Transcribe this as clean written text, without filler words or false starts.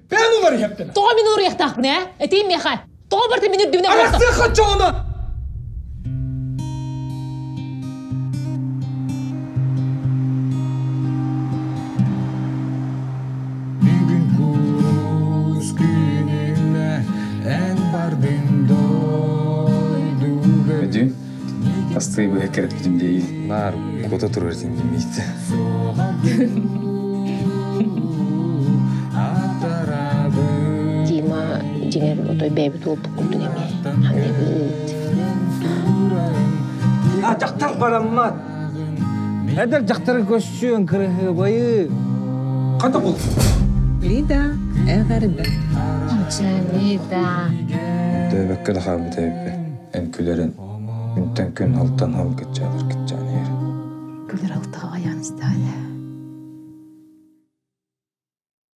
Бэйэн уларыйыахтана. Тоҕо мин уларыйыахтаахпын ээ? Этиим миэхэ. Тоҕо барыта мин үрдүбүнэ буолта? Арахсыахха чоҕуна! Бүгүн куус күнүмэ эн бардын дойдуга Өдүү, астыы быһа кэрэтпитим дии. Наар куота турар этим димиит. Дима дьиҥэр отой бэйэбит уолбут курдук эмиэ ханныыбыт. А дьахтар бараммат. Эдэр дьахтары көссүөн кырыһыабайы. Хата бул. Лида эҕэрдэ. Лида. Дөбөккө да хаалбыт эбиппин. Эн күлэрин күнтэн күн алтан хал кыччаатар кыччаан иһэр. Күлэр алтаҕа айаан истэҕэ.